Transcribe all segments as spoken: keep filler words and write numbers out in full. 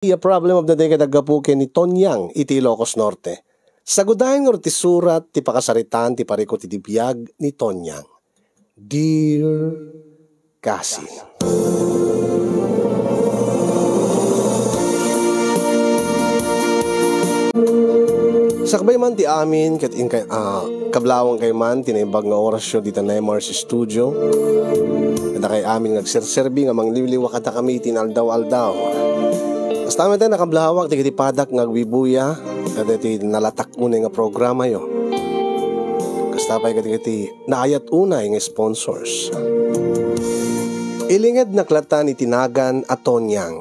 Ti, ah, problem of the day ket aggapu ken ni Tonyang iti Ilocos Norte. Sagudayen ngarud ti surat ti pakasaritaan ti parikut iti biag ni Tonyang. Dear Cousin. Sakbay man ti amin ket inkay, ah, kablawang kay man ti naimbag nga orasyo dita Nemar's Studio. Kadakay amin nga agserserbi nga mangliwliwa kadakami iti inaldaw-aldaw. Kasta met a nakablawak dagiti padak nga agbibuya kadagiti nalatak unay nga programayo. Kasta pay kadagiti naayat unay nga sponsors. Ilingednak latta iti nagan a Tonyang.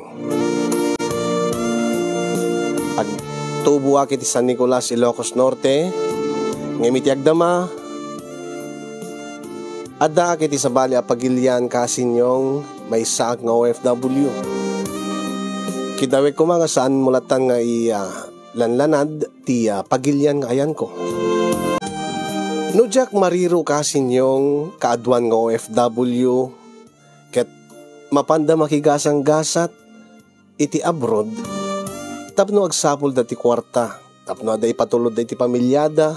Agtuboak iti San Nicolas, Ilocos Norte, ngem iti agdama, addaak iti sabali a pagilian, Cousin Yong, maysaak nga O F W. Kidawek koma nga saanmo lattan nga i-, ah, lanlanad ti, ah, pagilian nga ayanko. No diak mariro, Cousin Yong, kaaduan nga O F W, ket mapanda makigasanggasat iti abroad tapno agsapulda ti kuarta, tapno adda ipatulodda iti pamiliada,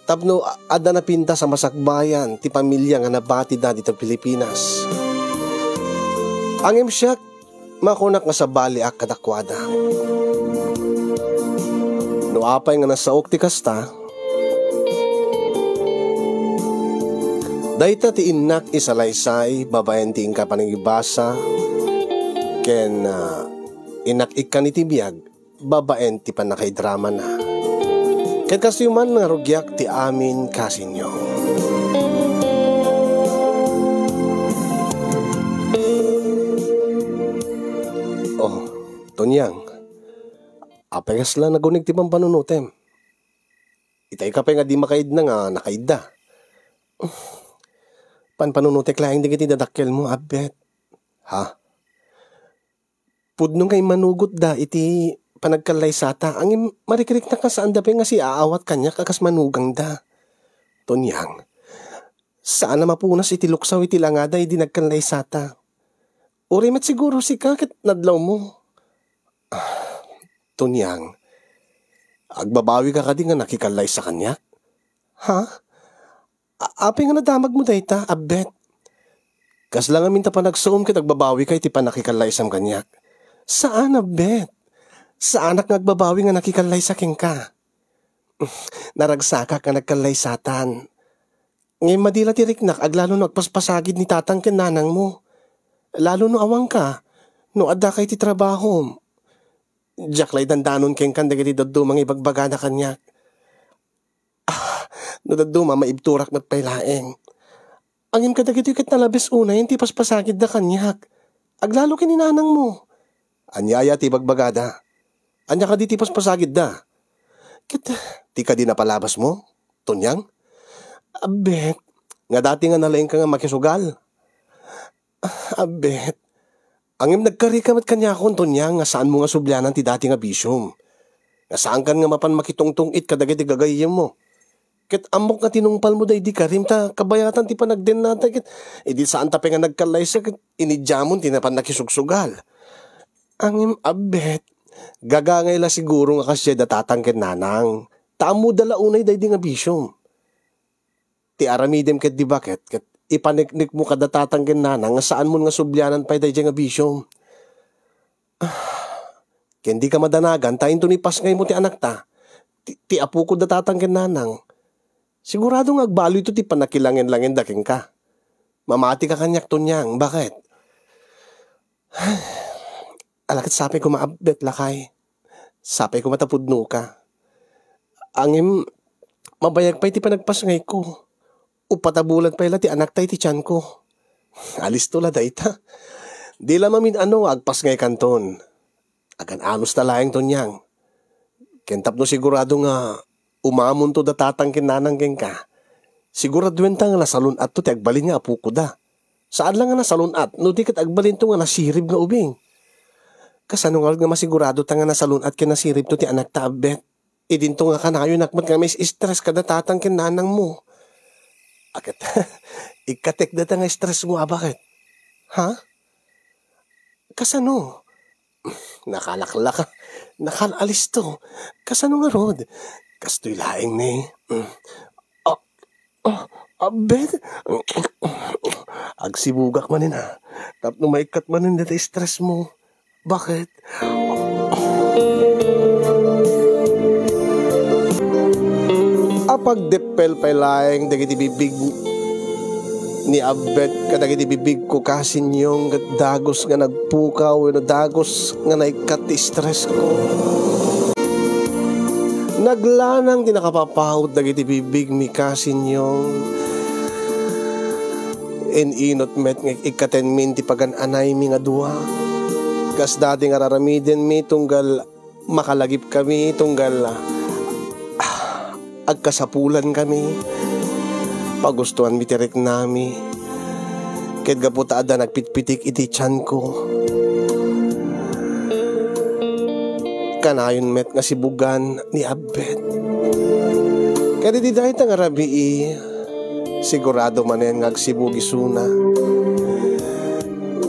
tapno a-, adda napintas a masakbayan ti pamilia nga nabatida dita Pilipinas. Ngem siak, makunak nga sabaliak kadakuada. No apay nga nasaok ti kasta, dayta ti innak isalaysay babaen ti inka panangibasa ken, ah, innak ikkan iti biag babaen ti pannakaidramana. Ket kastoy man nga rugiak ti amin, Cousin Yong. Oh, Tonyang, apay kasla nagunig ti pampanunotem? Itay ka pay nga di makaidna nga nakaidda. Panpanunotek laeng dagiti dadakkelmo, Abbet. Ha? Pudno nga immanugotda iti panagkallaysata, ngem marikriknak nga saanda pay nga siaawat kaniak a kas manugangda. Tonyang, saan a mapunas iti luksaw iti langada idi nagkallaysata. Uray met siguro sika ket nadlawmo. Ah, Tonyang, agbabawika kadi nga nakikallaysa kaniak? Ha? A-, apay nga nadamagmo dayta, Abbet? Kasla ngamin ta panagsuom ket agbabawika iti pannakikallaysam kaniak? Saan, Abbet. Saanak nga agbabawi nga nakikallaysa kenka. Naragsakak nga nagkallaysatan. Ngem madi la ti riknak aglalo no agpaspasagid ni tatang ken nanangmo. Lalo no awanka, no addaka iti trabahom. Diak la idandanon kenka dagiti dadduma nga ibagbagada kaniak. Ah, no dadduma, maibturak met pay laeng. Ngem kadagitoy ket nalabes unayen ti paspasagidda kaniak. Aglalo ken ni nanangmo. Ania aya ti ibagbagada? Ania kadi ti paspasagidda? Ket ti kadi napalabasmo, Tonyang? Abbet, nga dati nga nalaingka nga makisugal. Abbet, ngem nagkarika met kaniakon, Tonyang, nga saanmo nga sublianan ti dati nga bisiom. Nga saankan nga mapan makitungtung-it kadagiti gagayyemmo. Ket ammok nga tinungpalmo daydi karim ta kabayatan ti panagdennata ket idi saanta pay nga nagkallaysa ket inidiamon ti napan nakisugsugal. Ngem, Abbet, gagangay la siguro nga kasdiay da tatang ken nanang. Ta ammoda la unay daydi nga bisiom. Ti aramidem ket di baket, ket ipaniknikmo kada tatang ken nanang nga saanmon nga sublianan pay daydiay nga bisiom. Ken dika madanagan ta inton ipasngaymo ti anakta, ti, ti apoko da tatang ken nanang, sigurado nga agbaluy to ti pannakilangen-langenda kenka. Mamatika kaniak, Tonyang, baket? Ala ket sapay koma, Abbet, lakay. Sapay koma ta pudnoka. Ngem, mabayag pay ti panagpasngayko. Uppat a bulan pay la ti anakta iti tianko. Alisto la dayta. Di la mamin-ano nga agpasngaykanton. Agan-anos ta laeng, Tonyang. Ken tapno sigurado nga umamonto da tatang ken nanang kenka, siguraduenta nga nasalun-atto ti agbalin nga apokoda. Saan la nga nasalun-at, no di ket agbalinto nga nasirib nga ubing. Kasano ngarud nga masigurado ta nga nasalun-at ken nasiribto ti anakta, Abbet? Idinto nga kanayonak met nga mais-stress kada tatang ken nanangmo. Aket, ikkatek data nga stressmo a baket? Ha? Kasano? Nakalaklaka, nakal-alisto. Kasano ngarud? Kastoy laeng ni. Mm. Ah, ah, Abet? Agsibugak manen, ha. Tapno maikkat manen dayta stress mo. Bakit? Apagdeppel pay laeng dagiti bibbig ni Abet kadagiti bibbigko, Kasinyong, ket dagus nga nagpukaw wenno dagus nga naikkat ti stressko. Naglanang ti nakapapawod dagiti bibbigmi, Kasinyong. In-inut met nga ikkatenmin ti pagan-anaymi nga dua. Kas dati nga raramidenmi tunggal makalagipkami, tunggal, ah, agkasapulankami. Pagustoanmi ti riknami. Ket gapu ta adda nagpitpitik iti tianko, kanayon met nga sibugan ni Abet. Ket iti dayta nga rabii, sigurado manen nga agsibug isuna.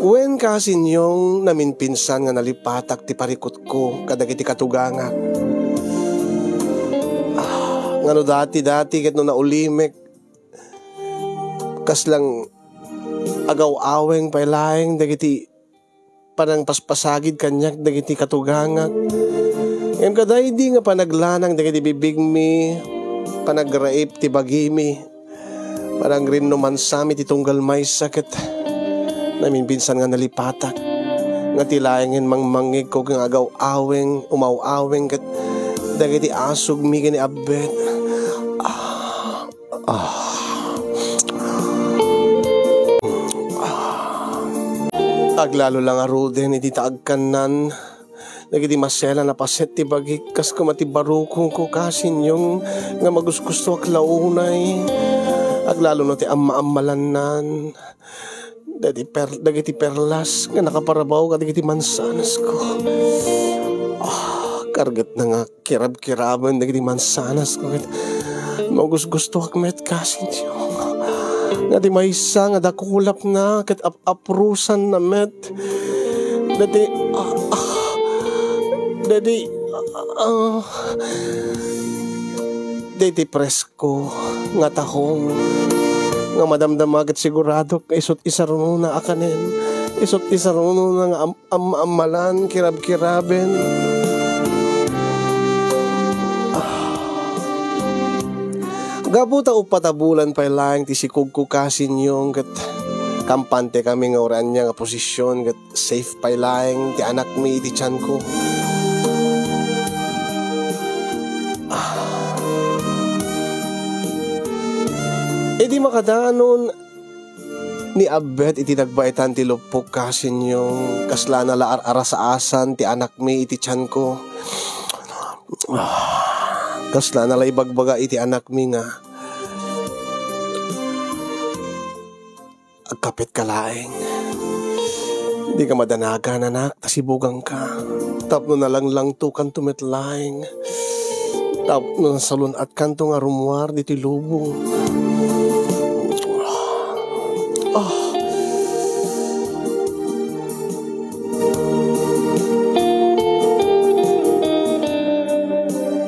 Wen, Kasinyong, naminpinsan nga nalipatak ti parikutko kadagiti katugangak. Ah, ngano dati-dati ket no naulimek, kasla agaw-aweng pay laeng dagiti panangpaspasagid kaniak dagiti katugangak. Ngem kadaydi nga panaglanang dagiti bibbigmi, panagraip ti bagimi, panagrinnumansami ti tunggal maysa ket naminpinsan nga nalipatak. Nga ti laengen mangmangngegko nga agaw-aweng, umaw-aweng ket dagiti asugmi ken ni Abet. Ah. Ah. Aglalo la ngaruden idi ta agkannan dagiti maselan a paset ti bagik, kas koma ti barukongko, Kasinyong, nga magusgustoak la unay. Aglalo no ti amma-ammalannan dagiti per-, dagiti perlas nga nakaparabaw kadagiti mansanasko. Ah, kargetna nga kirab-kiraben dagiti mansanasko ket magusgustoak met, Kasinyong, nga ti maysa nga dakulapna ket ap-aprusanna met. Dagiti, ah, ah, dagiti, ah, dagiti presko nga tahong nga madamdama ket siguradok nga isut' isarunona a kanen, isut' isarunona nga am-, am-, ammalan, kirab-kiraben. Ah. Gapu ta uppat a bulan pay laeng ti sikogko, Kasinyong, ket kampante kami nga uray ania nga posisyon, ket safe pay laeng ti anakmi iti tianko. Ah. Idi makadanon ni Abet iti nagbaetan ti luppok, Kasinyong, kaslana la ar-arasaasan ti anakmi iti tianko. Ah, kaslana la ibagbaga iti anakmi nga, "Agkapetka laeng. Dika madanagan, anak, ta sibuganka. Tapno nalanglangtokanto met laeng. Tapno nasalun-atkanto nga rummuar ditoy lubong." Ah.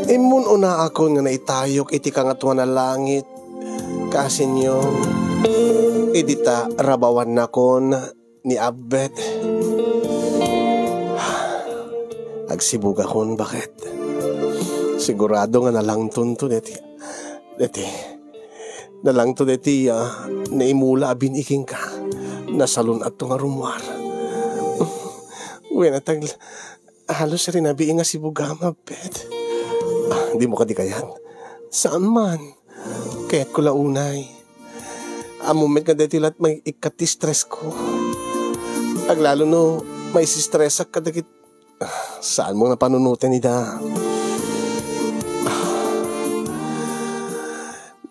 Immun-unaakon nga naitayok iti kangatoan a langit, Kasinyong, idi ta rabawannakon ni Abet. Agsibugakon, baket. Sigurado nga nalangtonto deti, deti, nalangto deti, ah, naimula a bin-i kenka. Nasalun-atto nga rummuar. Wen, atag, halos rinabii nga sibugam, Abet. Ah, dimo kadi kayat? Saan man. Kayatko la unay. Ammom met nga daytoy la ti maikkat ti stressko. Aglalo no maisistresak kadagit-, ah, saanmo nga panunoten ida. Ah,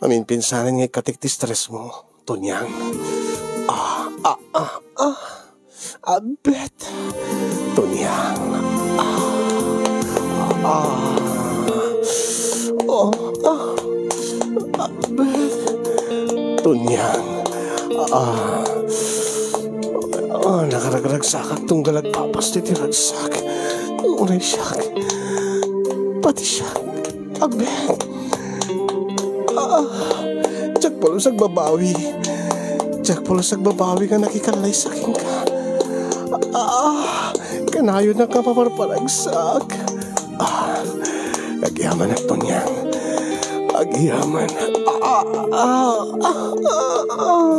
maminpinsanen nga ikkatek ti stressmo, Tonyang. Ah, ah, ah, ah. Abet. Tonyang. Ah. Ah. Oh, ah. Abet. Tonyang. Ah. Ah, nakaragragsakak tunggal agpapas ti ragsak. Uray siak. Pati siak. Abet. Ah, diak pulos agbabawi. Diak pulos agbabawi nga nakikallaysa kenka. Ah, kanayon a kapaparparagsak. Ah, agyamanak, Tonyang. Agyaman. Ah, ah, ah, ah, ah.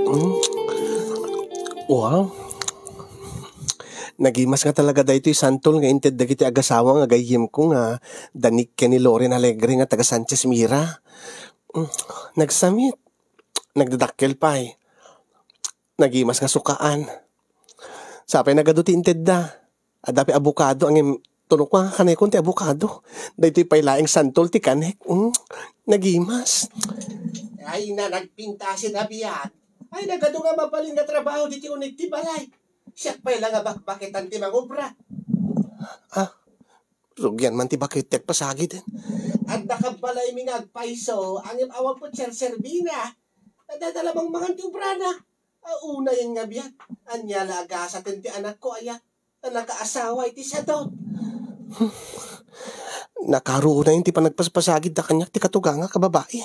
Mm. Wow. Nagimas nga talaga daytoy santol nga inted dagiti agasawa nga gayyemko nga da Nick ken ni Loren Alegre nga taga Sanchez Mira. Mm. Nagsamit. Nagdadakkel pay. Nagimas nga sukaan. Sapay nagadu ti intedda. Adda pay abokado, ngem tunokko nga kanekon ti abokado. Daytoy pay laeng santol ti kanek. Mm, nagimas. Ay na, nagpintasin a biag. Ay, nagadu nga mabalin nga trabaho ditoy uneg ti balay. Siak pay la nga bakbaketan ti mangobra. Ah, rugian man ti baket ti agpasagid. Adda kabbalaymi nga agpayso, ngem awan pay serserbina. Adda la mangmangan ti obrana. A, unayen nga biag. Ania la agasaten ti anakko aya? Ta nakaasawa iti sadut. Nakaruonayen ti panagpaspasagidda kaniak ti katugangak a babai.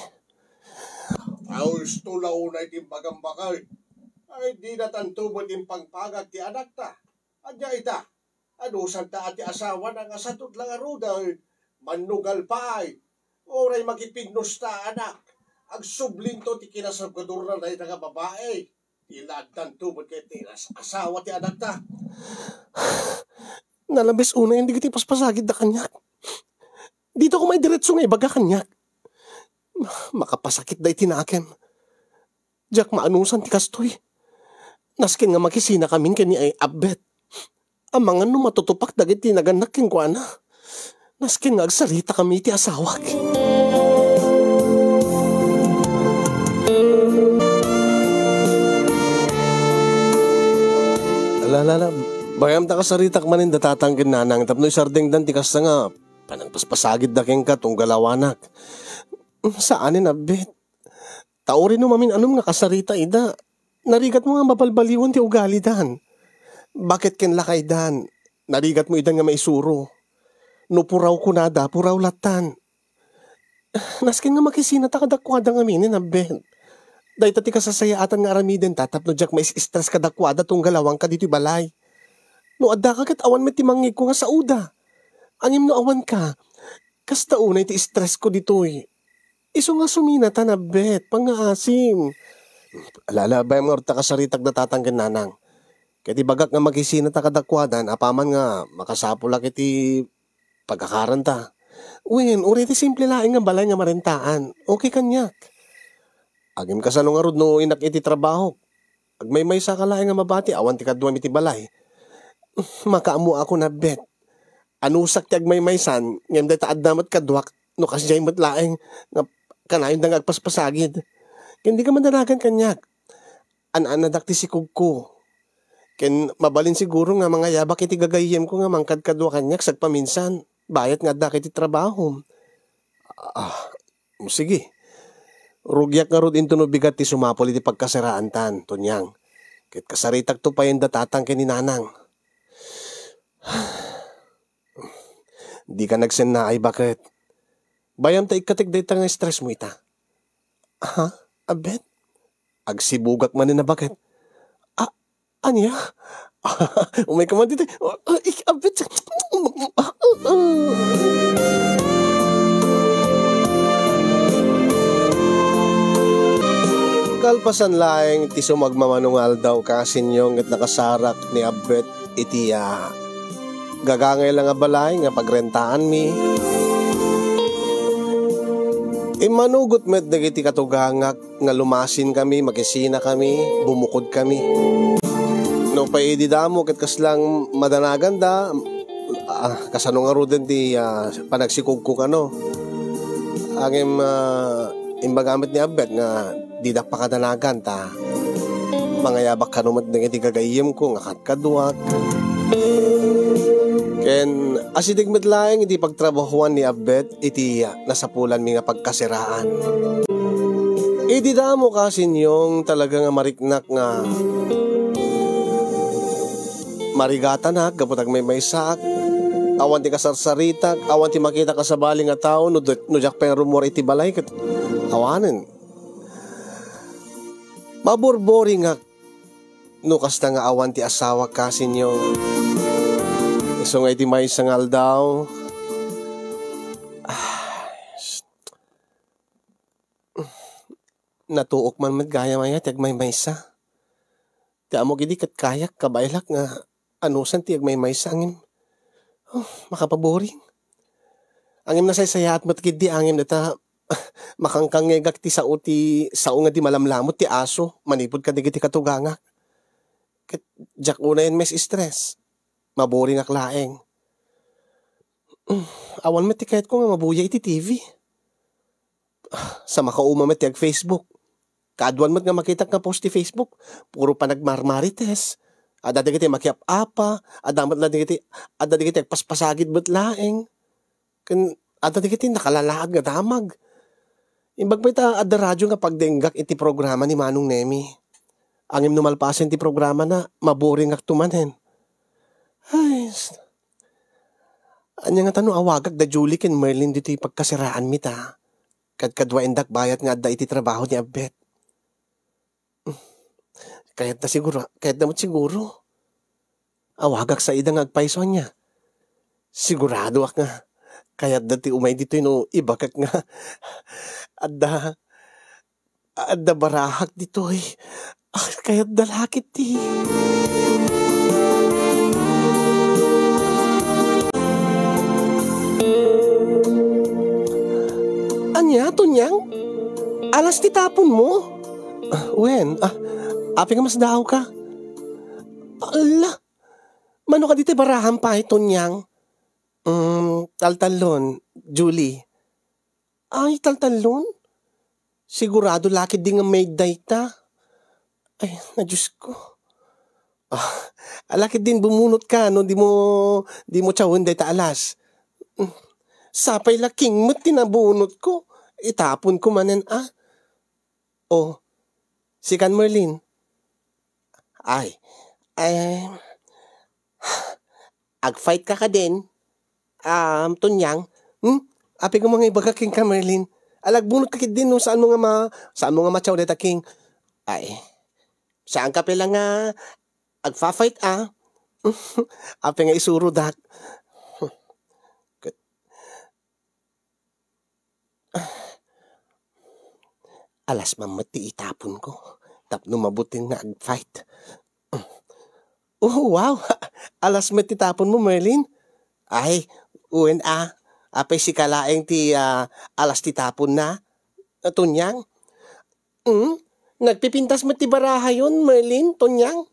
Austo la unay ti imbagam, baket. Ay, dina tanto met impangpangag ti anakta. Ania ita? Anusanta a ti asawana nga sadut la ngaruden, mannugal pay. Uray makipignusta, anak. Agsublinto ti kinasargadorna dayta nga babai. Ti la addanto met ket ti as-, asawa ti anakta. Nalabes unayen dagiti paspasagidda kaniak. Dita ko maidiretso nga ibaga kaniak. Makapasakit dayta nakem. Diak maanusan ti kastoy. Nasken nga makisinakamin ken ni Abbet. Amangan no matutupak dagiti nagannak kenkuana. Nasken nga agsaritakami iti asawak. Ala, ala, ala. Bayam ta kasaritak manen da tatang ken nanang tapno isardengdan ti kasta nga panagpaspasagidda kenka tunggal awanak. Saanen, Abbet. Ta uray no mamin-anom nga kasarita ida, narigatmo nga mabalbaliwan ti ugalidan. Baket ken lakaydan, narigatmo idan nga maisuro. No puraw kunada, puraw lattan. Nasken nga makisinata kadakuada ngamin, Abbet. Dayta ti kasasayaatan nga aramidenta tapno diak mais-stress kadakuada tunggal awanka ditoy balay. No addaka ket awan met ti mangngegko nga saoda. Ngem no awanka, kasta unay ti stressko ditoy. Isu nga suminata, Abbet, pangngaasim. Ala, ala, bayam nga urta kasaritak da tatang ken nanang. Ket ibagak nga makisinata kadakuada apaman nga makasapulak iti pagakaranta. Wen, uray ti simple laeng nga balay nga marentaan. Okay kaniak. Ngem kasano ngarud no innak iti trabahok? Agmaymaysa ka laeng nga mabati awan ti kaduam iti balay. Makaammoakon, Abbet. Anusak ti agmaymaysan, ngem dayta adda met kaduak, no kasdiay met laeng nga kanayonda nga agpaspasagid. Ken dika madanagan kaniak. An-anadak ti sikogko. Ken mabalin siguro nga mangayabak iti gagayyemko nga mangkadkadua kaniak sagpaminsan, bayat nga addaka iti trabahom. Ah, Sige. Rugiak ngarud intono bigat ti sumapul iti pagkasaraantan, Tonyang. Ket kasaritakto payen da tatang ken ni nanang. Dika nagsennaay, baket. Bayam ta ikkatek dayta nga stress mo ita. Ha? Abet? Agsibugak manen a baket. A-, ania? Umay ka man ditoy. Ah, ik-, abet. Kalpasan laeng ti sumagmamano nga aldaw, kaasinyong, ket nakasarak ni Abbet iti, ah, gagangay la nga balay nga pagrentaanmi. Immanugot met dagiti katugangak nga lumasinkami, makisinakami, bumukodkami. No pay idi damo ket kaslang madanaganda, ah, kasano ngaruden ti, ah, panagsikogko kano? Ngem, ah, imbaga met ni Abbet nga didak pakadanagan ta mangayabak kano met dagiti gagayyemko nga kadkaduak. Ken asideg met laeng iti pagtrabahuan ni Abbet iti nasapulanmi nga pagkasiraan. Idi damo ka, Sinyong, talaga nga mariknak nga marigatanak gapu ta agmaymaysaak. Awan ti kasarsaritak, awan ti makitak a sabali nga tao no, no diak pay rummuar iti balay ket awanen. Maburboringak no kasta nga awan ti asawak ka, Sinyong. Isu nga iti maysa nga aldaw, ah, natuok man met gayam aya ti agmaymaysa. Ti ammok idi ket kayak, kabaelak nga anusan ti agmaymaysa ngem, oh, makapaboring. Ngem nasaysayaat met ketdi ngem dayta, makangkangngegak ti sao ti, sao nga di malamlamut ti aso manipud kadagiti katugangak. Ket diak unayen ma-stress. Maboringak laeng. Awan met ti kayatko nga mabuya iti T V. Sa makauma met ti ag-Facebook. Kaaduan met nga makitak nga post ti Facebook, puro panagmarmarites. Adda dagiti makiap-apa, adda met la dagiti, adda dagiti agpaspasagid met laeng. Ken adda dagiti nakalalaad nga damag. Imbag pay ta adda radio nga pagdenggak iti programa ni Manong Nemi. Ngem no malpasen ti programana, maboringakto manen. Ay, s-, ania ngata no awagak da Julie ken Merlin ditoy pagkasiraanmi ta? Kadkaduaendak bayat nga adda iti trabaho ni Abbet. Kayatda siguro, kayatda met siguro. Awagak sa ida nga agpayso ania. Siguradoak nga kayatda ti umay ditoy no ibagak nga adda, adda barahak ditoy. Ah, kayatda la ketdi. Ania, Tonyang? Alas ti taponmo? Ah, wen, ah, apay nga masdaawka? Ala, mano kadi ti baraham pay, Tonyang? Mm, taltallon, Julie. Ay, taltallon? Sigurado la ketdi nga maid dayta. Ay, na Diyos ko. Ah, ala ketdin bumunotka no di mo, di mo tiawen dayta alas. Mm. Sapay la king met ti nabunotko. Itaponko manen, ah. Oh, sikan Merlin. Ay, eh, agfight ka kadin? Um, Tonyang? Hmm? Apay nga mangibagak kenka, Merlin? Ala, agbunot ka ketdin, no? Saan mo nga ma-, saan mo nga matiaw dayta king? Ay, saan ka pala nga agfa-fight, ah? Apay nga isurodak? Alas man met ti itaponko tapno mabutin nga agfight. Oh, wow! Alas met ti taponmo, Merlin? Ay, wen a. Apay sika laeng ti, ah, alas ti taponna, Tonyang? Hmm? Nagpipintas met ti barahayon, Merlin, Tonyang?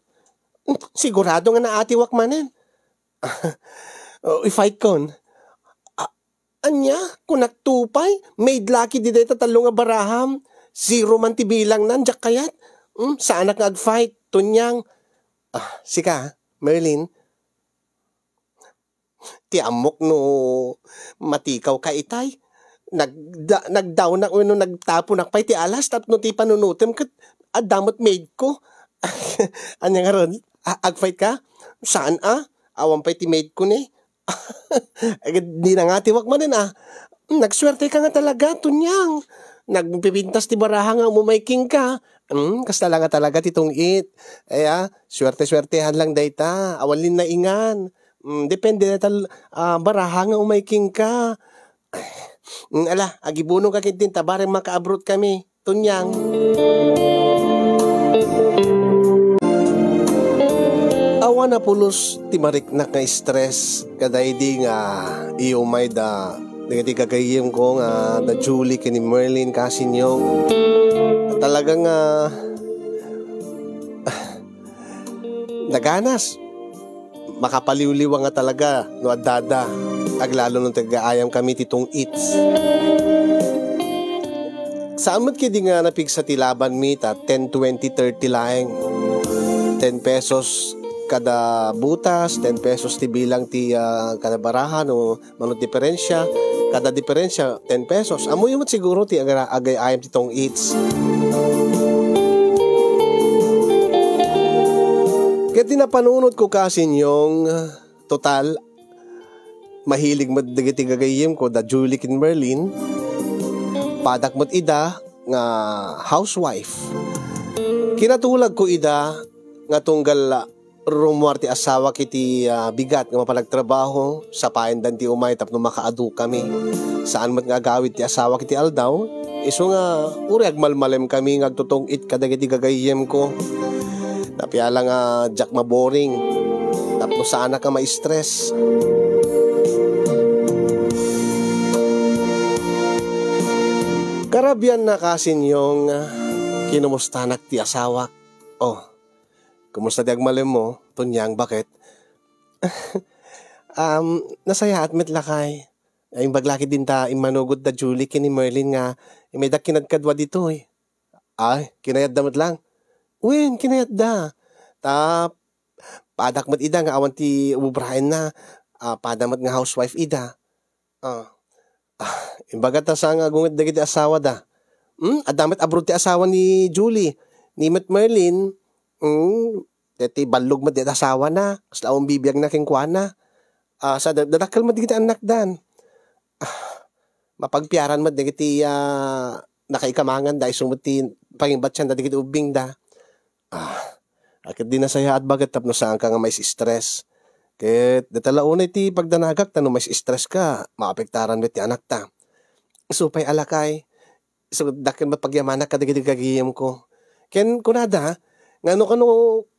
Sigurado nga naatiwak manen. Oh, i-fight kon. A-, ania? Kunak to pay, maid la ketdi dayta tallo nga baraham. Zero man ti bilangna, diak kayat. Hmm, saanak nga agfight, Tonyang. Ah, sika, Merlin. Ti ammok no matikaw ka itay. Nagda-, nagdawnak wenno nagtaponak pay ti alas tapno ti panunotem ket adda met maid ko. Ania ngarud? A-, agfight ka? Saan a? Awan pay ti maid ko ni. Agad di nangatiwak manen a. Nagsuerte ka nga talaga, Tonyang. Nagpipintas ti baraha nga umumay kenka. Hmm, kasta la nga talaga ti tungit. Aya, suerte-suertehan lang dayta. Awan linnaingan. Hmm, depende dayta, ah, baraha nga umay kenka. Hmm, ala, agibuno ka ketdin ta bareng makaabroad kami. Tonyang. Awan a pulos ti mariknak nga stress kadaydi nga iyumay da dagiti gagayyemko nga da Julie ken ni Merlin, Kasinyong. Talaga nga naganas. Makapaliwliwa nga talaga no addada. Aglalo no tag-aayam kami ti tungits. Saan met ketdi nga napigsa ti labanmi ta ten, twenty, thirty laeng. Ten pesos, kada butas, ten pesos ti bilang ti, ah, kada baraha no mano diferensya, kada diferensya, ten pesos. Ammoyo met siguro ti agara-, agay-ayam ti tong-its. Ket ti napanunotko, Kasinyong, total, mahilig met dagiti gagayyemko da Julie ken Merlin. Padak met ida nga housewife. Kinatulagko ida nga tunggal rummuar ti asawak iti, ah, bigat nga mapan agtrabaho, sapayendan ti umay tapno makaadukami. Saan met nga agawid ti asawak iti aldaw, isu nga uray agmalmalemkami nga agtutong-it kadagiti gagayyemko. Napiala nga diak maboring, tapno saanak a ma-stress. Karabian na, Kasinyong, kinumustanak ti asawak. Oh, kumusta ti agmalemmo, Tonyang, baket? Um, nasayaat met, lakay. Ay, imbag la ket dinta immanugot da Julie ken ni Merlin nga imaydak kinadkadua ditoy. Ay, kinayatda met lang. Wen, kinayatda. Ta, padak met ida nga awan ti ububraenna. Ah, pada met nga housewife ida. Ah. Ah, imbaga ta saan nga agunget dagiti asawada. Hmm, adda met abroad ti asawa ni Julie. Ni met Merlin, hmm, deti ballog met deti asawana. Kasla awan bibiagna kenkuana. Ah, sa da-, dadakkel met dagiti annakdan. Ah, mapagpiaran met dagiti, ah, nakaikamanganda isu met ti pangimbatianda dagiti ubbingda. Ah, a ket di nasayaat baket tapno saanka nga mais-stress. Ket deta la unay ti pagdanagak ta no mais-stresska, maapektaran met ti anakta. Isu pay a lakay, isu dakkel met pagyamanak kadagiti gagayemko. Ken kunada, nga no kano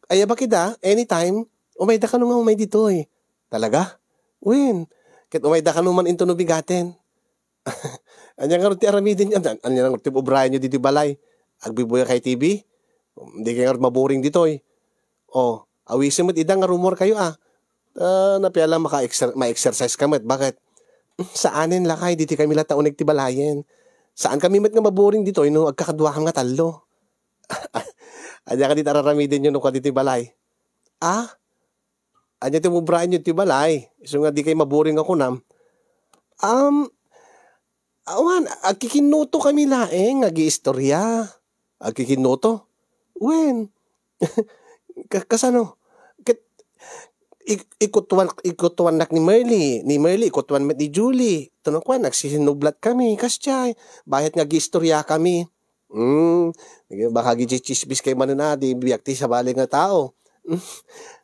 ayabak ida, anytime, umayda kano nga umay ditoy. Talaga? Wen, ket umayda kano man intono bigaten. Ania ngarud ti aramidenyo? An-, ania ngarud ti ubrayenyo ditoy balay? Agbibuyakay T V? Dikay ngarud maboring ditoy. Oh, awisim met ida nga rummuarkayo, a. Ah, napiala maka-exer-, ma-exercise ka met. Baket? Saanen, lakay, ditoy kami latta uneg ti balayen. Saankami met nga maboring ditoy no agkakaduakam nga tallo. Ania kadi ti araramidenyo no kua ditoy balay? Ah? Ania ti ubraenyo ti balay? Isu nga dikay maboring a kunam. Um, awan, agkikinnutokami laeng nga agiistorya. Agkikinnuto? Wen. Ka-, kasano? Ket ik-, ikutuan-, ikutuannak ni Merly. Ni Merly, ikutuan met ni Julie. Tuno kuan, nagsisinublatkami. Kasdiay, bayat nga agiistoryakami. Hmm, baka agitsismiskay manen a, di biag ti sabali nga tao.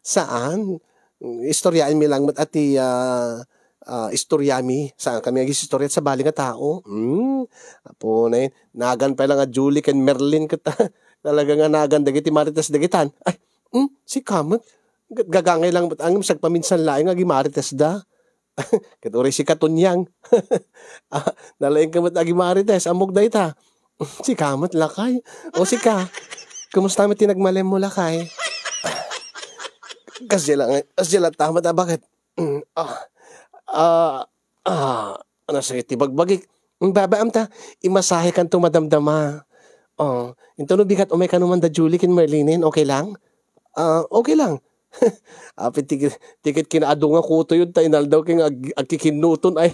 Saan? Istoryaenmi lang met a ti, ah, ah, istoryami. Saankami agisistorya ti sabali nga tao. Hmm, apo na yun. Nagan pay lang a Julie ken Merlin ket talaga nga nagan dagiti marites dagitan. Ay, hmm, sika met. Gagangay lang met ngem sagpaminsan laeng nga agimaritesda. Ket uray sika, Tonyang. Ah, nalaingka met agimarites, ammok dayta. Sika met, lakay. O sika, kumusta met ti nagmalemmo, lakay? Kasdiay la, kasdiay latta met a baket. Mm, ah, ah, ah, nasakit ti bagbagik. Mm, babaam ta, imasahekanto madamdama. Oh, intono bigat umay kano man da Julie ken Merlinen, okay lang? Ah, okay lang. Apay ti, ti ket kinaadu nga kutoyon ta inaldaw ken ag-, agkikinnuton ay.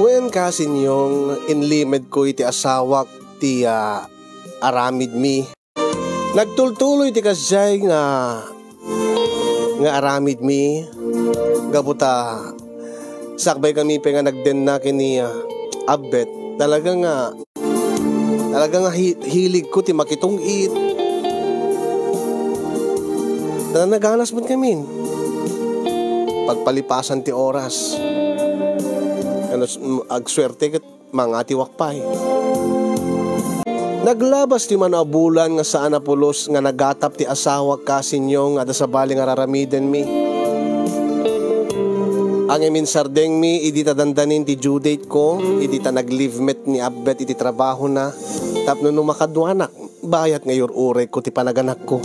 Wen, Kasinyong, inlimedko iti asawak ti, ah, aramidmi. Nagtultuloy ti kasdiay nga, nga aramidmi, gapu ta sakbay kami pay nga nagdenna ken ni, ah, Abbet. Talaga nga, talaga nga hi-, hiligko ti makitong-it. Naganas met ngamin. Pagpalipasan ti oras. Ano, s-, m-, agsuerte ket mangatiwak pay. Naglabas ti mano a bulan nga saan a pulos nga nagatap ti asawak, Kasinyong, nga adda sabali nga raramidenmi. Ngem insardengmi idi ta dandanin ti due date ko, idi ta nag-leave met ni Abbet iti trabahona, tapno no makaduanak, bayat nga iyur-urayko ti panaganakko.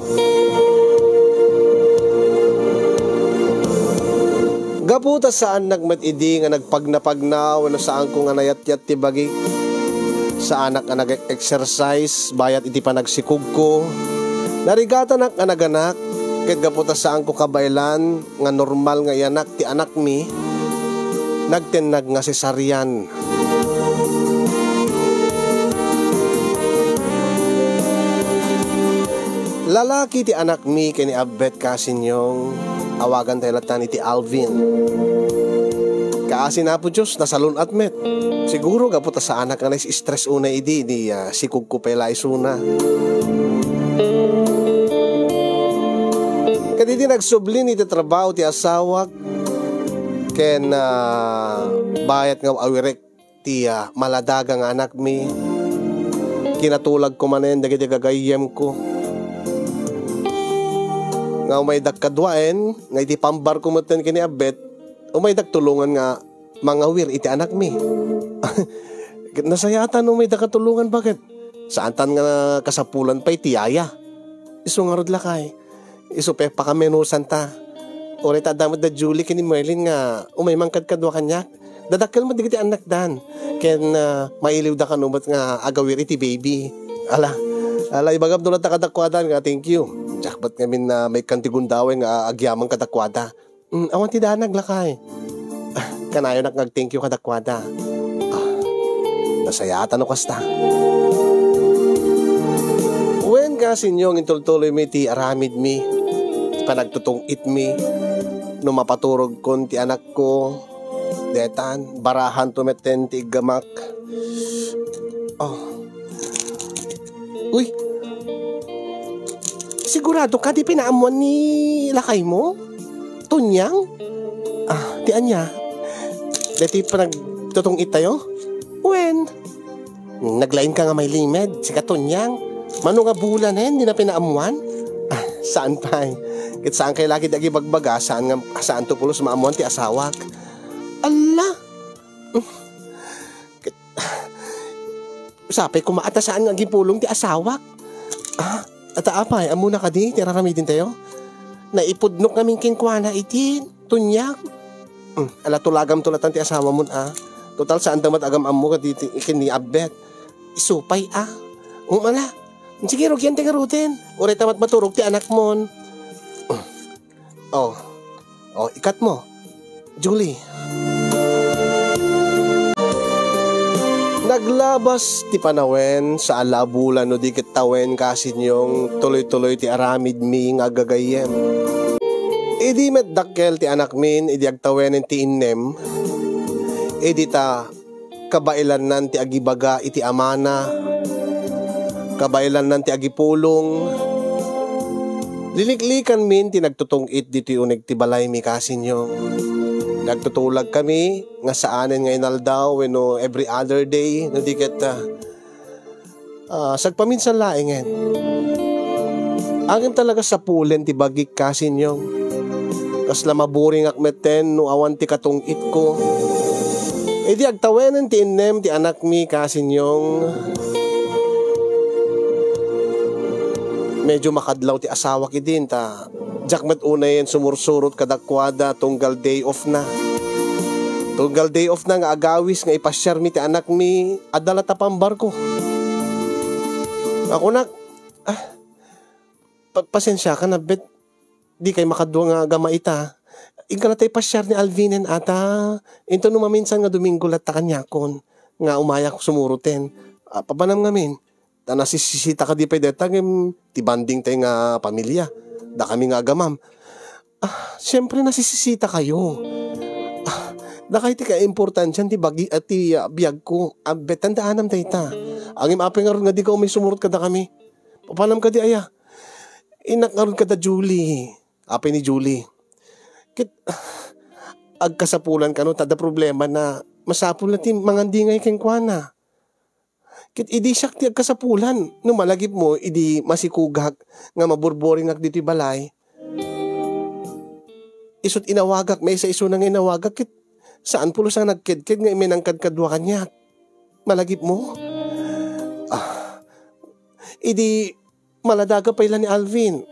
Gapu ta saannak met idi nga nagpagnapagna wenno saanko nga nayatyat ti bagik, Saanak nga nag-exercise bayat iti panagsikogko. Narigatanak nga naganak, ket gapu ta saanko kabaelan nga normal nga iyanak ti anakmi, nagtennag nga cesarean. Lalaki ti anakmi ken ni Abbet, kasinyong, awagantayo latta iti Alvin. Kaasi na, Apo Dios, nasalun-at met. Siguro gapu ta saanak nga nais-stress unay idi, idi, ah, sikogko pay la isuna. Kadidi nagsubli iti trabaho ti asawak, ken, ah, bayat nga awirek ti, ah, maladaga nga anakmi. Kinatulagko manen dagiti gagayyemko. Nga umaydak kaduaen, nga iti pambarko metten ken ni Abbet, umaydak tulongan nga mangawir iti anakmi. Ket nasayaatan no umaydak a tulongan, baket saantan nga kasapulan pay ti yaya. Isu ngarud, lakay. Isu pay pakamenusanta. Uray ta adda met da Julie ken ni Merlin nga umay mangkadkadua kaniak. Dadakkel met dagiti annakdan. Ken, ah, mailiwda kano met nga agawir iti baby. Ala, ala, ibagam no latta kadakuada nga thank you. Diak met ngamin na maikkan ti gundaway nga agyaman kadakuada. Mm, awan ti danag, lakay. Ah, kanayonak nga ag-thank you kadakuada. Ah, nasayaatan no kasta. Wen, kasinyong, intultuloymi ti aramidmi, ti panagtutong-itmi. No mapaturogkon ti anakko, detan, barahanto metten ti iggamak. Oh. Uy. Sigurado ka di pinaammuan ni lakaymo? Tonyang? Ah, ti ania? Deti panagtutong-it tayo? Wen. Naglain ka nga may limed, sika Tonyang. Mano nga bulanen, di na pinaammuan? Ah, saan pay? Ket saan kay lagi dagi bagbaga, saan nga, saan to pulos maammuan ti asawak? Alla! Ket, sapay koma a ta saan nga agipulong ti asawak. Ah, ata apay, ammona kadi ti araramidentayo? Naipudnok ngamin kenkuana iti Tonyang. Hmm, ala, tulagamto latan ti asawamon, a. Total, saan da met agam-ammo kaditi ken ni Abbet. Isu pay, a. Um, ala. Sige, rugian ti ngaruden. Uray ta met maturog ti anakmon. Oh. Oh, ikatmo. Julie. Naglabas ti panawen, saan la a bulan no di ket tawen, kasinyong, tuloy-tuloy ti aramidmi nga agagayyem. Idi met dakkel ti anakmin, idi agtawenen ti innem, idi ta kabaelannan ti agibaga iti amana, kabaelannan ti agipulong. Liliklikanmin ti nagtutong-it ditoy uneg ti balaymi, kasinyong. Nagtutulagkami nga saanen nga inaldaw wenno every other day, no di ket, ah, ah, sagpaminsan laengen. Agim talaga sapulen ti bagik, kasinyong. Kasla maburingak metten no awan ti katong-itko. Idi agtawenen ti innem ti anakmi, kasinyong, medyo makadlaw ti asawak idin, ta diak met unayen sumursurot kadakuada tunggal day off na. Tunggal day off na nga agawis nga ipasiarmi ti anakmi, adda latta pambarko. Nga kunak, ah, pa-, pasensiakan, Abbet. Dikay makadua nga agama ita. Inka latta ipasiar ni Alvinen, ata. Inton no maminsan nga Domingo latta kaniakon nga umayak sumuroten. Ah, papanam ngamin. Ta nasisisita kadi pay dayta ngem ti bonding tay nga pamilya. Dakami nga agamam. Ah, siyempre nasisisita kayo. Ah, dakay ti kaimportansian ti bagi-, ah, ti, ah, biagko. Abbet, tandaanam dayta. Ngem apay ngarud nga dika umay sumurot kadakami? Papanam kadi aya? Innak ngarud kada Julie. Apay ni Julie? Ket, agkasapulan kano ta adda problema na masapul na ti mangandingay kenkuana. Ket idi siak ti agkasapulan, no malagipmo, idi masikugak nga maburburingak ditoy balay. Isut' inawagak, maysa isuna nga inawagak, ket saan pulos a nagkedked nga immay nangkadkadua kaniak. Malagipmo? Ah, idi maladaga pay la ni Alvin.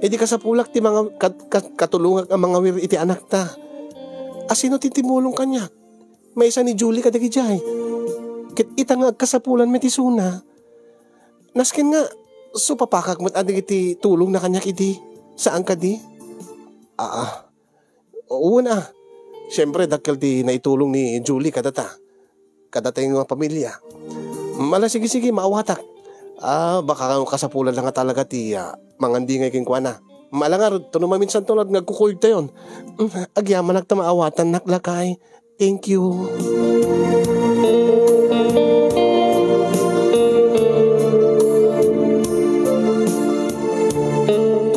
Idi kasapulak ti manga-, kat-, kat-, katulongak a mangawir iti anakta. A sino ti timulong kaniak? Maysa ni Julie kadagijay. Ket ita nga agkasapulan met isuna. Nasken nga, supapakak met a dagiti tulongna kaniak idi. Saan kadi? Aa. Wen a. Siempre, dakkel ti naitulong ni Julie kadata. Kadatayo nga pamilya. Mm, ala, sige, sige, maawatak. Ah, baka kasapulan lang nga talaga ti, ah, mangandingay kenkuana. Mm, ala ngarud, ta no maminsan to nga agkukuyogtayon. Mm, agyamanak ta maawatannak, lakay. Thank you.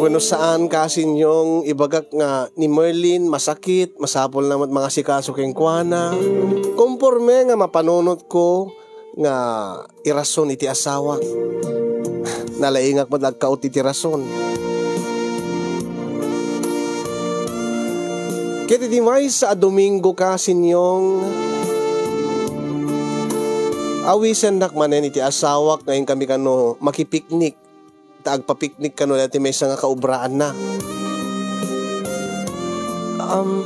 Wenno saan, kasinyong, ibagak nga ni Merlin masakit, masapul na met mangasikaso kenkuana. Konporme nga mapanunotko nga irason iti asawak. Nalaingak met agkaot iti rason. Ket iti maysa a Domingo, kasinyong, awisennak manen iti asawak nga inkami kano makipiknik, ta agpapiknik kano dayta maysa nga kaubraanna. Um,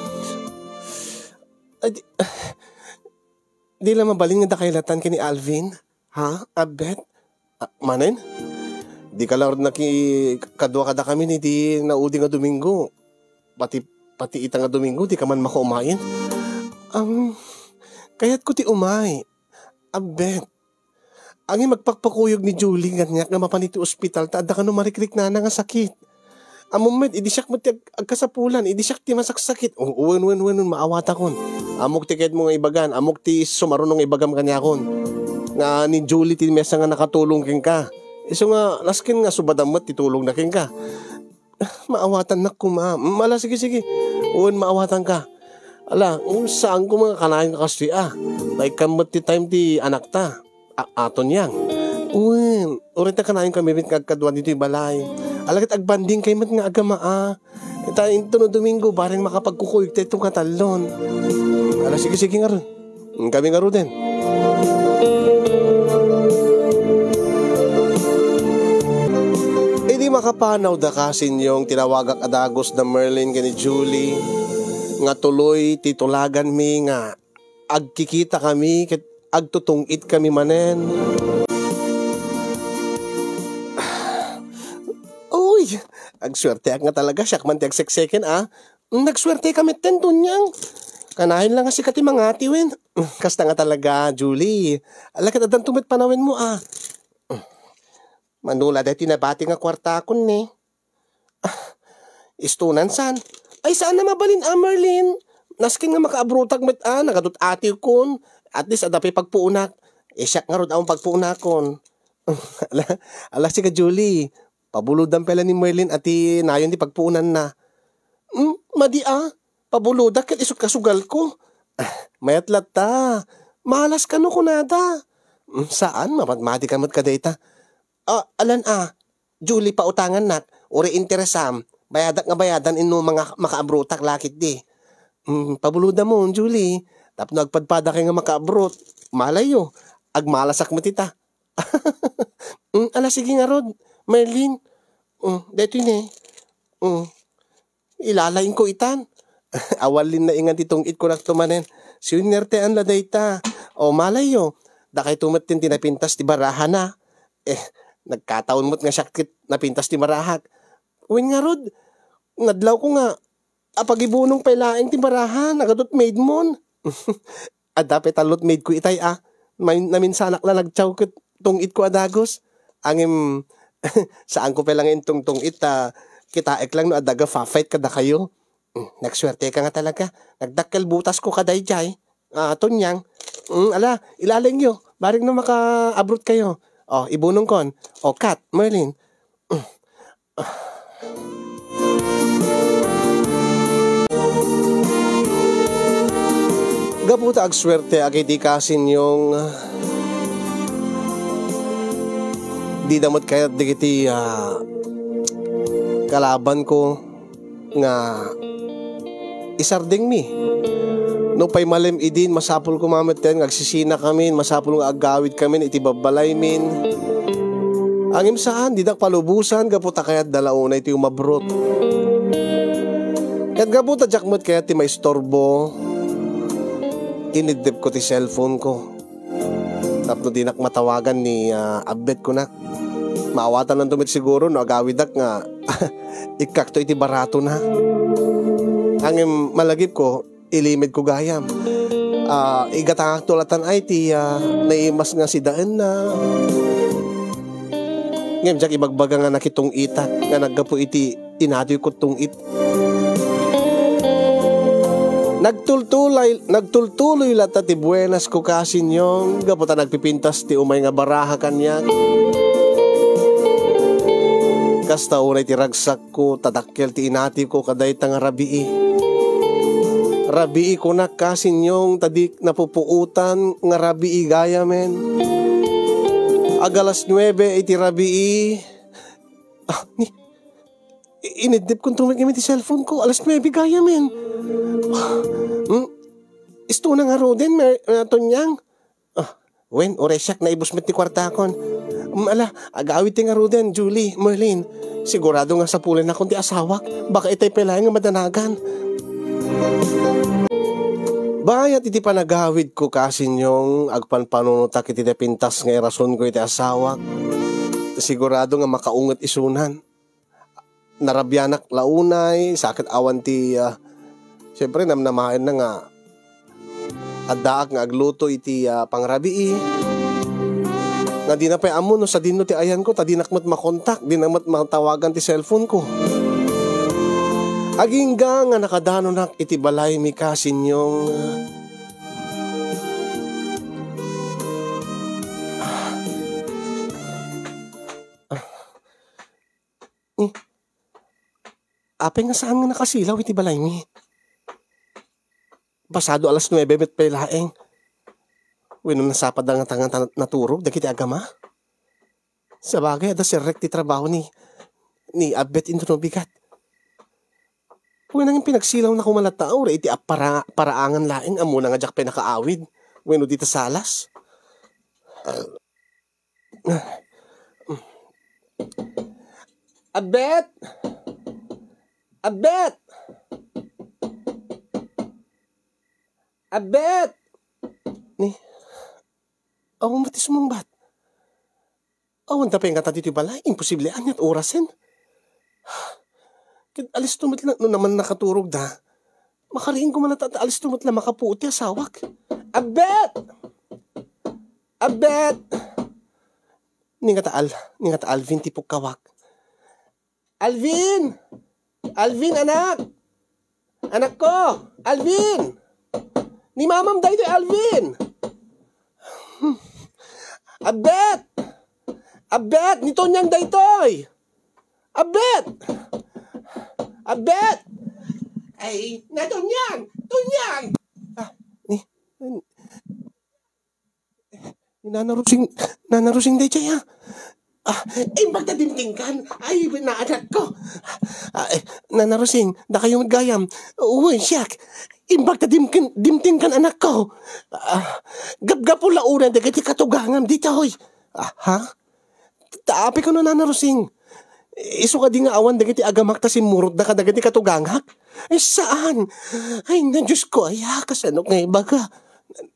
ay, di, di la mabalin nga dakay latan ken ni Alvin? Ha? Abet? Ah, manen? Dika la naki-, kadua kadakami ni di naudi nga Domingo. Pati, pati ita nga Domingo, dika man makaumay. Ang, kayatko ti umay. Abet. Ang magpakpakuyog ni Julie, kaniak nga mapan iti ospital, ta adda kano marikriknana nga sakit. Ammom met, idi siak met ti ag-, agkasapulan, idi siak ti masaksakit. O, wen, wen, wen, wen, maawatakon. Ammok ti kayatmo nga ibagan, ammok ti sumaruno nga ibagam kaniakon. Nga ni Julie ti maysa nga nakatulong kenka. Isu nga, nasken nga subadam met ti tulongna kenka. Maawatannak koma. Mm, ala, sige, sige. Wen, maawatanka. Ala, mm, saan ko nga kanayon nga kastoy, ah. Naikkan met ti time ti anakta. A-, aton yan. Wen, uray ta kanayon kami met nga agkadua ditoy balay. Ala ket agbanding kay met nga agama, ah. Ita, inton no Domingo, bareng makapagkukuyog tayo itong katallon. Ala, sige, sige, ngarud. Kami ngaruden. Idi makapanaw daka, sinyong, tinawagak a dagus da Merlin ken ni Julie nga tuloy ti tulaganmi nga agkikita kami ket agtutungit kami manen. Uy, agsuerteak nga talaga, siak man ti agsekseken, ah. Nagsuerteka metten, Tonyang. Kanayon lang nga sika ti mangati wen. Kasta nga talaga, Julie. Ala ket addanto met panawenmo, ah. Mano la daytoy nabati nga kuartakon ne? Ah, istonan saan? Ay, saan a mabalin, ah, Merlin. Nasken nga makaabrotak met, ah, nagadut atiwkon. At least, adda pay pagpuonak. Eh, siak ngarud, awan pagpuonakon. Ala, ala, sika, Julie. Pabulodam pay la ni Merlin a ti nayon ti pagpuonanna. Hmm, madi a, pabulodak ket isu ti kasugalko. Ah, mayat latta. Malas kano kunada. Hmm, saan, mamatmati ka met kadayta. Ah, alan a, Julie, pautangannak, uray interesam, bayadak nga bayadan inno manga-, makaabrotak la ketdi. Hmm, pabulodamon, Julie. Tapno agpadpadakay nga makaabrot, malayyo, agmalasak met ita. Mm, ala, sige ngarud, Merlin. Mm, daytoy ne. Mm, ilalaingko itan. Awan linnaingan ti tungitko nakto manen. Sinuertean la dayta. O, malayyo, dakayto met ti napintas ti barahana. Eh, nagkataon met nga siak ket napintas ti barahak. Wen ngarud, nadlawko nga apagibunong pay laeng ti baraha, nagadut maidmon. Adda pay tallo ti maidko itay a. Main-, naminsanak la nagtiaw ket tungitko a dagus. Ngem, saanko pay la nga intungtungit ta kitaek lang no adda gafa-fight kadakayo. Hmm, nagsuerteka nga talaga. Nagdakkel butasko kadaydiay. Ah, Tonyang. Hmm, ala, ilalaingyo. Bareng no makaabroad kayo. O, ibunongkon. O, cut, Merlin. Gapu ta agsuerteak iti kasinyong, dida met kayat dagiti, ah, kalabanko nga isardengmi. Nupay malem idin, masapul koma metten nga agsisinakamin, masapul nga aggawidkamin iti babbalaymin. Ngem saan, didak palubosan gapu ta kayatda la unay ti umabrot. Ket gapu ta diak met kayat ti maistorbo, iniddepko ti cellphone ko. tapno dinak matawagan ni, ah, Abbet kunak. Maawatananto met siguro no agawidak nga ikkakto iti baratona. Ngem malagipko, ilimedko gayam. Ah, igatangakto latan ay ti, ah, naimas nga sidaenna. Ngem diak ibagbaga nga nakitung-itak nga naggapu iti inatoyko tungit. Nagtultulay-, nagtultuloy latta ti buenas ko, Kasinyong, gapu ta nagpipintas ti umay nga baraha kaniak. Kasta unay ti ragsak ko, tadakkel ti inatiko kadayta nga rabii. Rabii kunak, Kasinyong, ta di napupuotan nga rabii gayamen. Agalas nuebe iti rabii. Ah, ni, i-, iniddep kon tumigim iti cellphone ko. Alas nuebe gayamen. Hmm? Isto na nga ruden, Mer-, ah, Tonyang. Ah, wen, uray siak naibus met ti kuartakon. Mm, ala, agawid ti ngaruden, Julie, Merlin. Sigurado nga sapulen akon ti asawak. Baka itay pay laeng nga madanagan. Bayat iti panagawidko, Kasinyong, agpanpanunotak iti napintas nga irasonko iti asawak. Sigurado nga makaunget isunan. Narabianak la unay, sa ket awan ti, ah, siyempre, namnamaenna nga addaak nga agluto iti, ah, pangrabii. Nga dina pay ammo no sadino ti ayanko, ta dinak met makontak, dinak met matawagan ti cellphone ko. Agingga nga nakadanonak iti balaymi, Kasinyong. Hmm. Apay nga saan nga nakasilaw iti balaymi? Pasado alas nuebe met pay laeng. Wenno nasapada nga ta-, ta-, naturog dagiti agama? Sabagay, adda serrek ti trabaho ni, ni Abbet intono bigat. Wen, nangin pinagsilaw na koma latta, uray iti apara-, paraangan laeng, ammona nga diak pay nakaawid. Wenno dita salas. Abbet! Abbet! Abbet! Ni, awan met ti sumungbat. Awan da pay ngata ditoy balay, imposible, aniat orasen? Ket alisto met la, no naman nakaturog da. Makariing ko man ta, alisto met la, makapuot ti asawak. Abbet! Abbet! Ni ngata Al-, ni ngata Alvin ti pukkawak. Alvin! Alvin, anak! Anakko! Alvin! Ni mamam daytoy, Alvin! Abbet! Abbet! Ni Tonyang daytoy! Abbet! Abbet! Ay, na Tonyang! Tonyang! Ah, ni, Nana Rosing, Nana Rosing daydiay, ah. Ah, imbag ta dimtengkan. Ay, na, anakko. Ah, eh, Nana Rosing, dakayo met gayam. Uy, siak. Imbag ta dimken-, dimtengkan, anakko. Ah, gapgapu la unay dagiti katugangam ditoy. Ah, ha? Ta apay kano, Nana Rosing? Isu kadi nga awan dagiti agamak ta simmurotda kadagiti katugangak? Ay, saan? Ay, na, Diyos ko, ay, ah, kasano nga ibaga?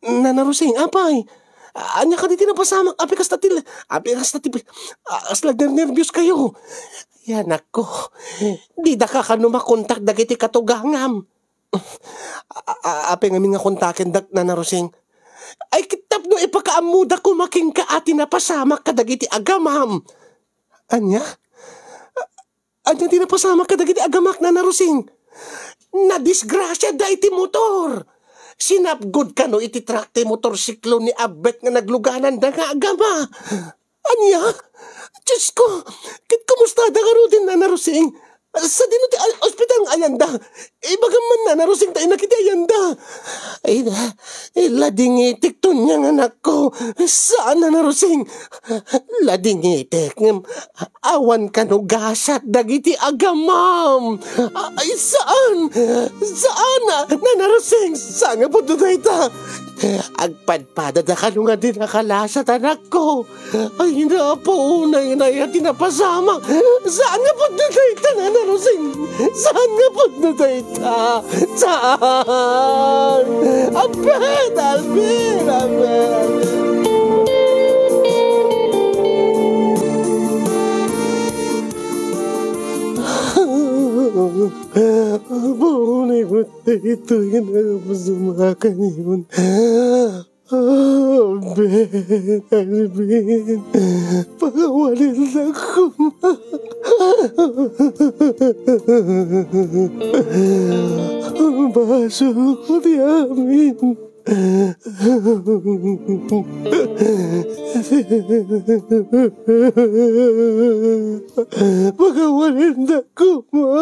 Nana Rosing, apay? Ania kadi ti napasamak? Apay kasta ti, apay kasta ti, ah, kasla nernerbios kayo? Ay, anakko, dida ka kano makontak dagiti katugangam? A-, a-, apay ngamin nga kontakendak, Nana Rosing? Ay, ket tapno ipakaammoda koma kenka a ti napasamak kadagiti agamam. Ania? A-, ania ti napasamak kadagiti agamak, Nana Rosing? Nadisgrasiada iti motor. Sinapgod kano iti truck ti motorsiklo ni Abbet nga naglugananda nga agama. Ania? Diyos ko, ket kumustada ngaruden, Nana Rosing? Sadino ti al-, ospital nga ayanda? Ibagam man, Nana Rosing, ta inak iti ayanda. Ay, ladingitek, Tonyang, anakko. Saan, Nana Rosing? Ladingitek, ngem awan kano gasat dagiti agamam. Ay, saan? Saan, Nana Rosing? Saan nga pudno dayta? Agpadpadada kano nga di nakalasat, anakko. Ay, napo, unay, unay, ti napasamak. Saan nga pudno dayta, Nana Rosing? Saan nga pudno dayta? Saan? Abbet, Alvin, Abbet. Apo, unay mo daytoy nga nagpasuma kanion. Aben, Alvin, pakawalindak koma. Basol ko ti amin. Pakawalindak koma.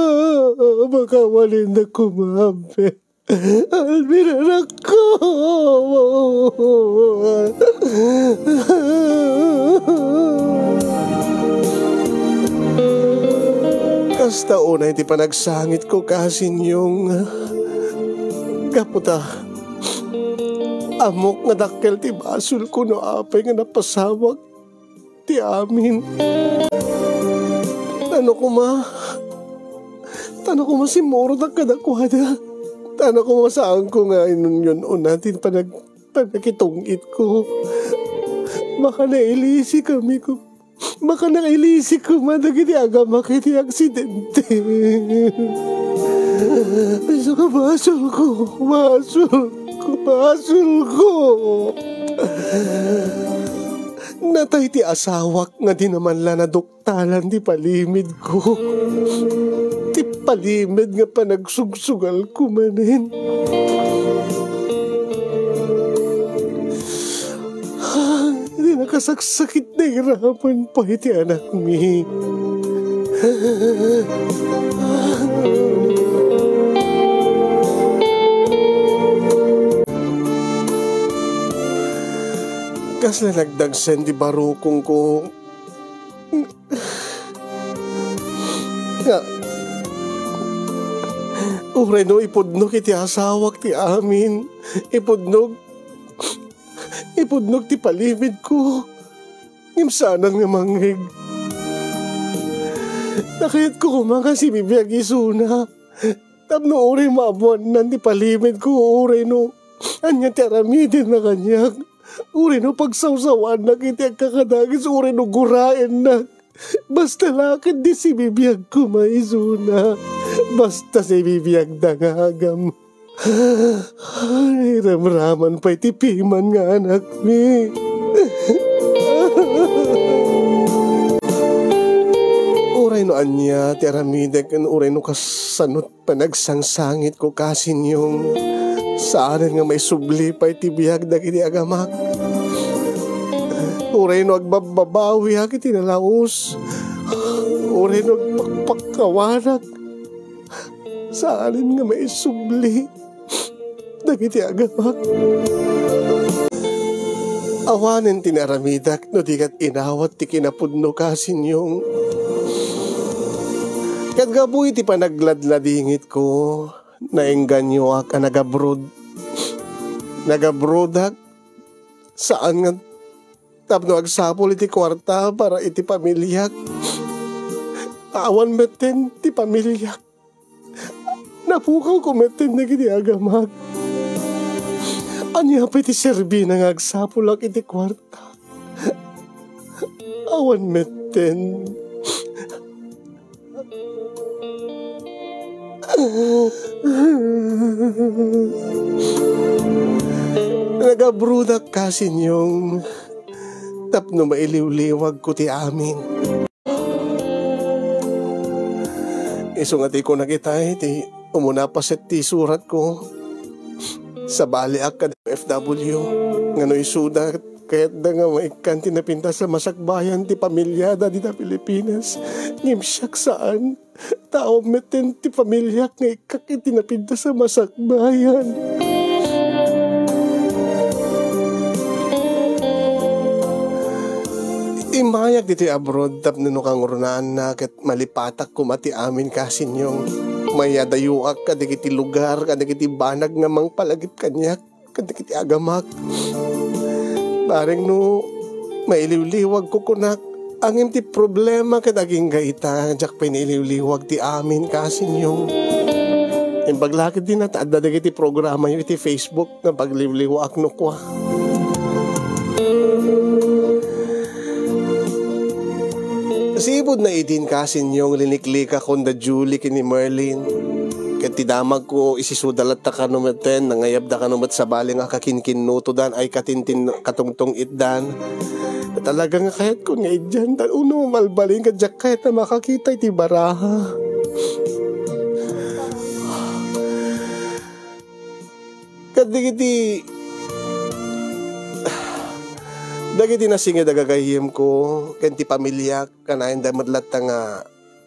Pakawalindak koma, Aben. Alvin, anakko! Kasta unay ti panagsangitko, Kasinyong. Gapu ta ammok nga dakkel ti basolko no apay nga napasawak ti amin. Tano koma, tano koma simmurotak kadakuada. Tano koma saanko nga inunyon-una ti panag-, pannakitungitko. Makanailisi kami ko. Makanailisi koma dagiti agamak iti aksidente. Isu nga basolko, basolko, basolko. Natay ti asawak nga di naman la naduktalan ti palimidko. Ti palimid nga panagsugsugalko manen. Ti nakasaksakit, nairaman pay ti anakmi. Kasla nagdagsen ti barukongko. Nga, uray no ipudnok iti asawak ti amin, ipudnok, ipudnok ti palimidko, ngem saanan nga mangngeg. Nakayatko koma nga sibibiag isuna. Tapno uray maammoanna ti palimidko, uray no ania ti aramidenna kaniak, uray no pagsawsawaannak iti agkakadakes, uray no guraennak. Basta la ket di sibibiagko maisuna. Basta sibibiagda nga agam. Nairamraman pay ti piman nga anakmi. Uray no ania ti aramidek, ken uray no kasano ti panagsangsangitko, Kasinyong, saanen nga maisubli pay ti biag dagiti agamak. Uray no agbabbabawiak iti nalaus, uray no agpakpakkawanak, saanen nga maisubli dagiti agamak. Awanen ti naramidek no di ket inawat ti kinapudno, Kasinyong. Ket gapu iti panagladladingitko, naengganyoak a nagabrod. Nagabrodak, saan nga tapno agsapul iti kuarta para iti pamiliak. Awan metten ti pamiliak. Napukawko metten dagiti agamak. Ania pay ti serbina nga agsapulak iti kuarta? Awan metten. Nagabrodak, Kasinyong, tapno mailiwliwagko ti amin. Isu nga ti kunak itay ti umuna paset ti suratko. Sabaliak kad O F W, nga no isuda, kayatda nga maikkan ti napintas a masakbayan ti pamiliada dita Pilipinas. Ngem siak saan. Tao metten ti pamiliak nga ikkak iti napintas a masakbayan. Immayak ditoy abroad tapno no kangrunaan ket malipatak koma ti amin, Kasinyong. Mayadayoak kadagiti lugar, kadagiti banag nga mangpalagip kaniak, kadagiti agamak. Bareng no mailiwliwagko, kunak, ngem ti problema ket agingga ita, diak pay nailiwliwag ti amin, Kasinyong. Imbag la ketdi ta adda dagiti programayo iti Facebook nga pagliwliwaak no kua. Sipud na idin, kasinyong, liniklikakon da Julie ken ni Merlin. Ket ti damagko, isisuda latta kano metten, nangayabda kano met sabali nga kakinkinnutodan ay katintin-, katungtung-itdan. Talaga nga kayatkon nga idian, ta uno, malbalin ket diak kayat a makakita iti baraha. Ket dagiti, dagiti nasinged a gagayyemko ken ti pamiliak, kanayanda met latta nga,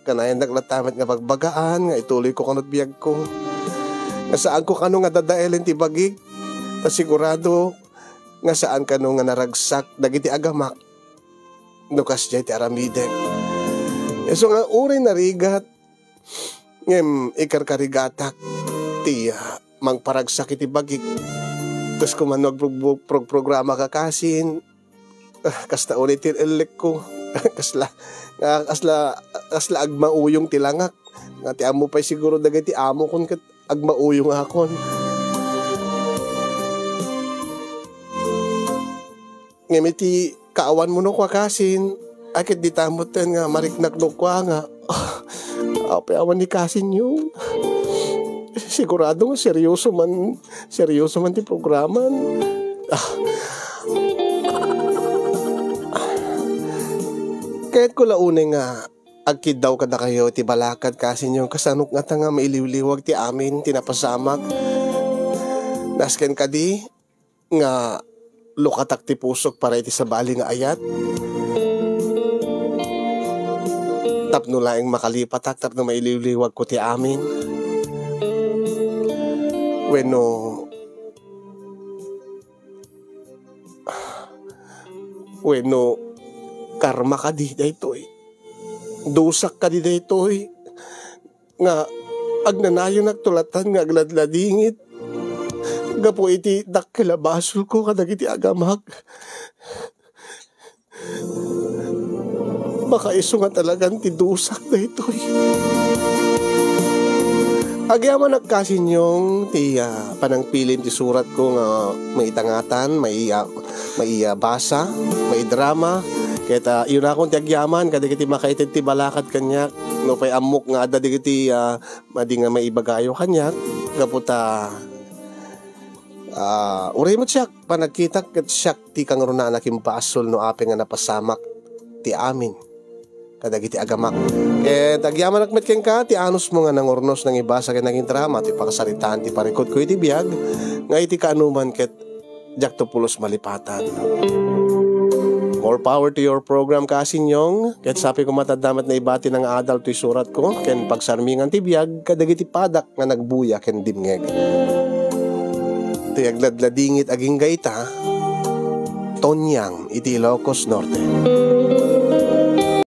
kanayandak latta met nga bagbagaan nga ituloyko kano ti biagko. Nga saanko kano nga dadaelen ti bagik, ta sigurado nga saan kano nga naragsak dagiti agamak no kasdiay ti aramidek. Isu nga uray narigat, ngem ikarkarigatak ti, ah, mangparagsak iti bagik. Kas ko man no agprog-, prog-, programa ka kasin, ah, kasta unay ti ellekko. Kasla, nga kasla, kasla agmauyong ti langak. Nga ti ammo pay siguro dagiti amokon ket agmauyong akon. Ngem iti kaawan mo no kua kasin, ay ket dita metten nga mariknak no kua nga, ah, apay awan ni kasinyo. Sigurado nga seryoso man, seryoso man ti programan. Ah. Kayatko la unay nga agkiddaw kadakayo iti balakad kasinyo, kasano ngata nga mailiwliwag ti amin ti napasamak. Nasken kadi nga lukatak ti pusok para iti sabali nga ayat. Tapno laeng makalipatak, tapno mailiwliwagko ti amin. Wenno, wenno karma kadi daytoy? Dusak kadi daytoy? Nga agnanayonakto latan nga agladladingit gapu iti dakkel a basolko kadagiti agamak. Makaisu nga talagan ti dusak daytoy. Agyamanak kasinyong ti, ah, panangpilim ti suratko nga maitangatan, mai-, ah, maibasa, maidrama. Ket, ah, iyunakon ti agyaman kadagiti makaited ti balakad kaniak. Nupay ammok nga adda dagiti, ah, madi nga maibagayo kaniak, gapu ta, ah, uray met siak, panagkitak ket siak ti kangrunaan a kimbasol no apay nga napasamak ti amin kadagiti agamak. Ket agyamanak met kenka ti anusmo nga nangurnos, nangibasa ken nangidrama ti pakasaritaan ti parikutko iti biag nga iti kaanoman ket diakto pulos malipatan. More power to your program, Kasinyong. Ket sapay koma ta adda met naibati nga adal toy suratko ken pagsarmingan ti biag kadagiti padak nga nagbuya ken dimngeg. Ti agladladingit agingga ita, Tonyang iti Ilocos Norte.